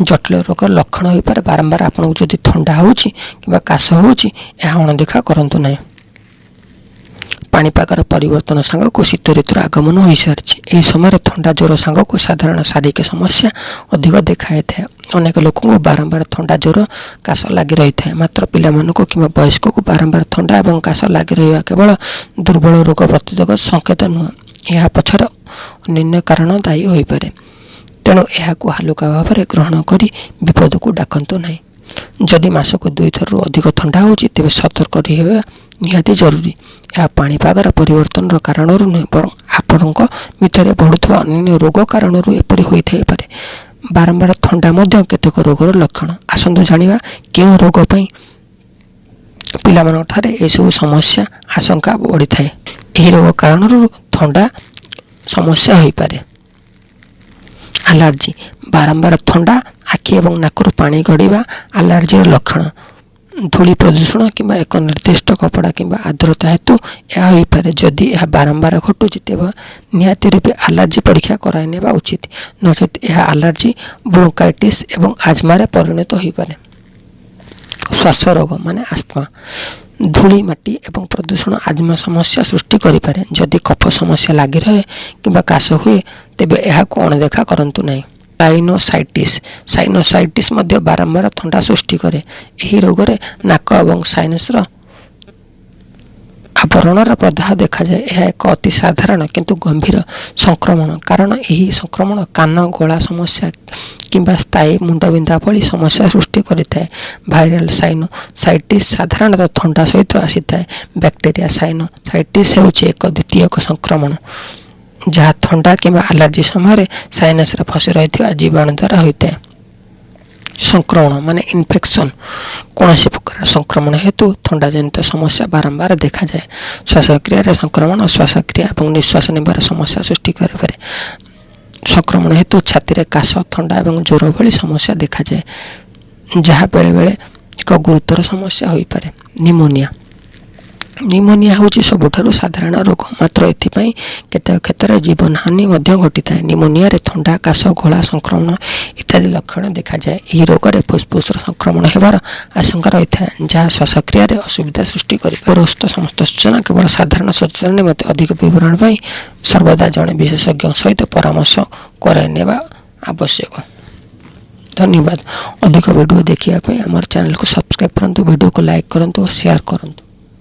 ଜଟିଳ ରୋଗର ଲକ୍ଷଣ ହୋଇପାରେ। ବାରମ୍ବାର ଆପଣଙ୍କୁ ଯଦି ଥଣ୍ଡା ହେଉଛି କିମ୍ବା କାଶ ହେଉଛି, ଏହା ଅଣଦେଖା କରନ୍ତୁ ନାହିଁ। ପାଣିପାଗର ପରିବର୍ତ୍ତନ ସାଙ୍ଗକୁ ଶୀତ ଋତୁର ଆଗମନ ହୋଇସାରିଛି। ଏହି ସମୟରେ ଥଣ୍ଡା, ଜ୍ୱର ସାଙ୍ଗକୁ ସାଧାରଣ ଶାରୀରିକ ସମସ୍ୟା ଅଧିକ ଦେଖାଯାଇଥାଏ। ଅନେକ ଲୋକଙ୍କୁ ବାରମ୍ବାର ଥଣ୍ଡା, ଜ୍ୱର, କାଶ ଲାଗି ରହିଥାଏ। ମାତ୍ର ପିଲାମାନଙ୍କୁ କିମ୍ବା ବୟସ୍କକୁ ବାରମ୍ବାର ଥଣ୍ଡା ଏବଂ କାଶ ଲାଗି ରହିବା କେବଳ ଦୁର୍ବଳ ରୋଗ ପ୍ରତିରୋଧକ ସଂକେତ ନୁହେଁ, ଏହା ପଛରେ ଅନ୍ୟାନ୍ୟ କାରଣ ଦାୟୀ ହୋଇପାରେ। ତେଣୁ ଏହାକୁ ହାଲୁକା ଭାବରେ ଗ୍ରହଣ କରି ବିପଦକୁ ଡାକନ୍ତୁ ନାହିଁ। ଯଦି ମାସକୁ ଦୁଇଥରରୁ ଅଧିକ ଥଣ୍ଡା ହେଉଛି, ତେବେ ସତର୍କ ରହିବା ନିହାତି ଜରୁରୀ। ଏହା ପାଣିପାଗର ପରିବର୍ତ୍ତନର କାରଣରୁ ନୁହେଁ, ବରଂ ଆପଣଙ୍କ ଭିତରେ ବଢ଼ୁଥିବା ଅନ୍ୟାନ୍ୟ ରୋଗ କାରଣରୁ ଏପରି ହୋଇଥାଇପାରେ। ବାରମ୍ବାର ଥଣ୍ଡା ମଧ୍ୟ କେତେକ ରୋଗର ଲକ୍ଷଣ। ଆସନ୍ତୁ ଜାଣିବା କେଉଁ ରୋଗ ପାଇଁ ପିଲାମାନଙ୍କଠାରେ ଏସବୁ ସମସ୍ୟା ଆଶଙ୍କା ବଢ଼ିଥାଏ। ଏହି ରୋଗ କାରଣରୁ ଥଣ୍ଡା ସମସ୍ୟା ହୋଇପାରେ। ଆଲର୍ଜି। ବାରମ୍ବାର ଥଣ୍ଡା, ଆଖି ଏବଂ ନାକରୁ ପାଣି ଗଡ଼ିବା ଆଲର୍ଜିର ଲକ୍ଷଣ। ଧୂଳି ପ୍ରଦୂଷଣ କିମ୍ବା ଏକ ନିର୍ଦ୍ଦିଷ୍ଟ କପଡ଼ା କିମ୍ବା ଆର୍ଦ୍ରତା ହେତୁ ଏହା ହୋଇପାରେ। ଯଦି ଏହା ବାରମ୍ବାର ଘଟୁଛି, ତେବେ ନିହାତି ରୂପେ ଆଲର୍ଜି ପରୀକ୍ଷା କରାଇ ନେବା ଉଚିତ। ନଚେତ୍ ଏହା ଆଲର୍ଜି ବ୍ରୋଙ୍କାଇଟିସ୍ ଏବଂ ଆଜମାରେ ପରିଣତ ହୋଇପାରେ। ଶ୍ୱାସ ରୋଗ ମାନେ ଆସ୍ମା। ଧୂଳି, ମାଟି ଏବଂ ପ୍ରଦୂଷଣ ଆଜମା ସମସ୍ୟା ସୃଷ୍ଟି କରିପାରେ। ଯଦି କଫ ସମସ୍ୟା ଲାଗି ରହେ କିମ୍ବା କାଶ ହୁଏ, ତେବେ ଏହାକୁ ଅଣଦେଖା କରନ୍ତୁ ନାହିଁ। ସାଇନୋସାଇଟିସ୍। ସାଇନୋସାଇଟିସ୍ ମଧ୍ୟ ବାରମ୍ବାର ଥଣ୍ଡା ସୃଷ୍ଟି କରେ। ଏହି ରୋଗରେ ନାକ ଏବଂ ସାଇନସ୍ର ଆବରଣର ପ୍ରଦାହ ଦେଖାଯାଏ। ଏହା ଏକ ଅତି ସାଧାରଣ କିନ୍ତୁ ଗମ୍ଭୀର ସଂକ୍ରମଣ, କାରଣ ଏହି ସଂକ୍ରମଣ କାନ, ଗଳା ସମସ୍ୟା କିମ୍ବା ସ୍ଥାୟୀ ମୁଣ୍ଡବିନ୍ଧା ଭଳି ସମସ୍ୟା ସୃଷ୍ଟି କରିଥାଏ। ଭାଇରାଲ ସାଇନୋସାଇଟିସ୍ ସାଧାରଣତଃ ଥଣ୍ଡା ସହିତ ଆସିଥାଏ। ବ୍ୟାକ୍ଟେରିଆ ସାଇନୋସାଇଟିସ୍ ହେଉଛି ଏକ ଦ୍ୱିତୀୟକ ସଂକ୍ରମଣ, ଯାହା ଥଣ୍ଡା କିମ୍ବା ଆଲର୍ଜି ସମୟରେ ସାଇନସ୍ରେ ଫସି ରହିଥିବା ଜୀବାଣୁ ଦ୍ୱାରା ହୋଇଥାଏ। ସଂକ୍ରମଣ ମାନେ ଇନଫେକ୍ସନ୍। କୌଣସି ପ୍ରକାର ସଂକ୍ରମଣ ହେତୁ ଥଣ୍ଡାଜନିତ ସମସ୍ୟା ବାରମ୍ବାର ଦେଖାଯାଏ। ଶ୍ୱାସକ୍ରିୟାରେ ସଂକ୍ରମଣ ଶ୍ୱାସକ୍ରିୟା ଏବଂ ନିଶ୍ୱାସ ନେବାର ସମସ୍ୟା ସୃଷ୍ଟି କରିପାରେ। ସଂକ୍ରମଣ ହେତୁ ଛାତିରେ କାଶ, ଥଣ୍ଡା ଏବଂ ଜ୍ୱର ଭଳି ସମସ୍ୟା ଦେଖାଯାଏ, ଯାହା ବେଳେବେଳେ ଏକ ଗୁରୁତର ସମସ୍ୟା ହୋଇପାରେ। ନିମୋନିଆ। ନିମୋନିଆ ହେଉଛି ସବୁଠାରୁ ସାଧାରଣ ରୋଗ, ମାତ୍ର ଏଥିପାଇଁ କେତେକ କ୍ଷେତ୍ରରେ ଜୀବନହାନି ମଧ୍ୟ ଘଟିଥାଏ। ନିମୋନିଆରେ ଥଣ୍ଡା, କାଶ, ଗଳା ସଂକ୍ରମଣ ଇତ୍ୟାଦି ଲକ୍ଷଣ ଦେଖାଯାଏ। ଏହି ରୋଗରେ ଫୁସ୍ଫୁସ୍ର ସଂକ୍ରମଣ ହେବାର ଆଶଙ୍କା ରହିଥାଏ, ଯାହା ଶ୍ୱାସକ୍ରିୟାରେ ଅସୁବିଧା ସୃଷ୍ଟି କରିପାରେ। ଉପରୋକ୍ତ ସମସ୍ତ ସୂଚନା କେବଳ ସାଧାରଣ ସଚେତନ ନିମନ୍ତେ। ଅଧିକ ବିବରଣୀ ପାଇଁ ସର୍ବଦା ଜଣେ ବିଶେଷଜ୍ଞଙ୍କ ସହିତ ପରାମର୍ଶ କରାଇ ନେବା ଆବଶ୍ୟକ। ଧନ୍ୟବାଦ। ଅଧିକ ଭିଡ଼ିଓ ଦେଖିବା ପାଇଁ ଆମର ଚ୍ୟାନେଲକୁ ସବସ୍କ୍ରାଇବ୍ କରନ୍ତୁ, ଭିଡ଼ିଓକୁ ଲାଇକ୍ କରନ୍ତୁ ଓ ସେୟାର କରନ୍ତୁ।